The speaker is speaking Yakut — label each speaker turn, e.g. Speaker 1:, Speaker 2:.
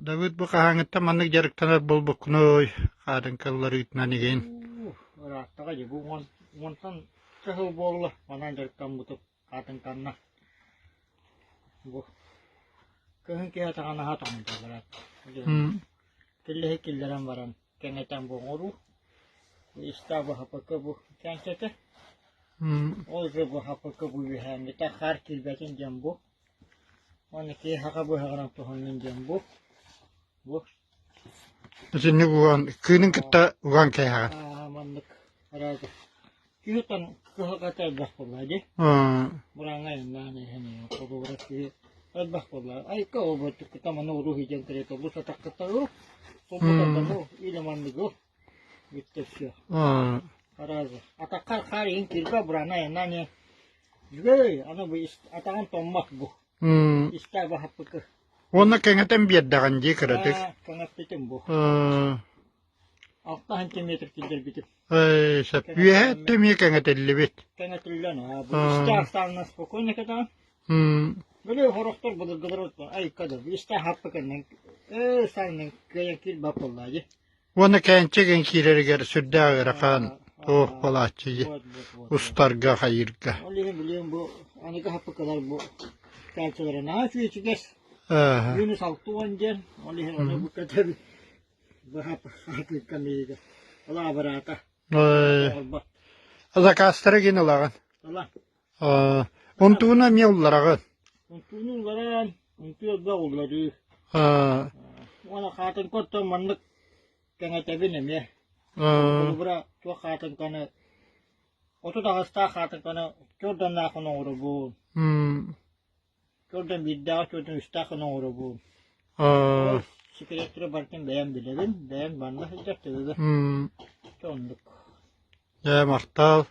Speaker 1: Давыд бу хаһааҥҥыттан маннык дьарыктанар буолбуккунуй? Хаатыҥка ылларыытынан игин.
Speaker 2: Ырааттаҕа дии бу уонтан сыл буолла манан дьарыктаммытым хаатыҥканна. Бу кыһын киһи атаҕын аһа тоҥмута бараат. Киллэһи киллэрэн баран кэҥэтэн бу оҥоруу. Истаа бу ХПК бу кэҥсэтэ. Ол же бу ХПК бу үөһээҥҥитэ хаар киирбэтин диэн бу. Уонна киһи саха быһаҕынан туһаннын диэн бу. Бу.
Speaker 1: Итинник уган, кыынын кытта уган кээһэҕин.
Speaker 2: Аа, маннык араага. Киһитэн кыһалҕата элбэх буолла дии. Бурааҥҥа айаннаан иһэн холобура киһи элбэх буолла. Айка оботтуккута маны уруу иһдьэн кэриэтэ олус атаххыта уу, сулбутардану или манныгы бүттэ все. Араазы. Атаххар хаар иһин кирбэ бураана айаннаан иһэн Үгүй, аны бу атаҕын томмот бу. Истээ баһаппыкы.
Speaker 1: Уонна кэҥэтэн биэрдэҕин дии кыратык.
Speaker 2: Кэҥэппитим бу. Алта сантиметр киллэрбитим.
Speaker 1: Эй, сөп. Үөһэ өттө эмиэ кэҥэтиллибит.
Speaker 2: Кэҥэтиллэн, аа, бу истээ ахсаанна спокойно кэтэҕин. Били хорохтор былыргылар айка да, истээ хаппыканнан, ээ, сааннан кыайан киирбэт буоллаа дии.
Speaker 1: Уонна кээнчэ киирэригэр сүрдээх ыарахан туох буолааччы устарга хайыырга.
Speaker 2: Ол иһин билиэм бу аныгы хаппыкалар бу кээнчэлэрэ наһаа үчүгэс. Минус 60 диэн, ол иһин ону бу кэтэбит. Бу хаппыкка миигэ. Ол абыраата.
Speaker 1: Заказтары гин ылаҕын.
Speaker 2: Ыла.
Speaker 1: Унтууну эмиэ уллараҕын.
Speaker 2: Унтууну улларан, унтуу элбэх улларыы. Уонна хаатыҥка оттон маннык кэҥэтэбин эмиэ. Холобура, туох хаатыҥканы 38-таах хаатыҥканы чордоннаахын оҥоробун. Чордон биирдээҕи, чордон үстээхин оҥоробун. Ол секреттэри барытын бэйэм билэбин, бэйэм манна сылдьар төбөбөр. Оннук.
Speaker 1: Дьэ, махтал.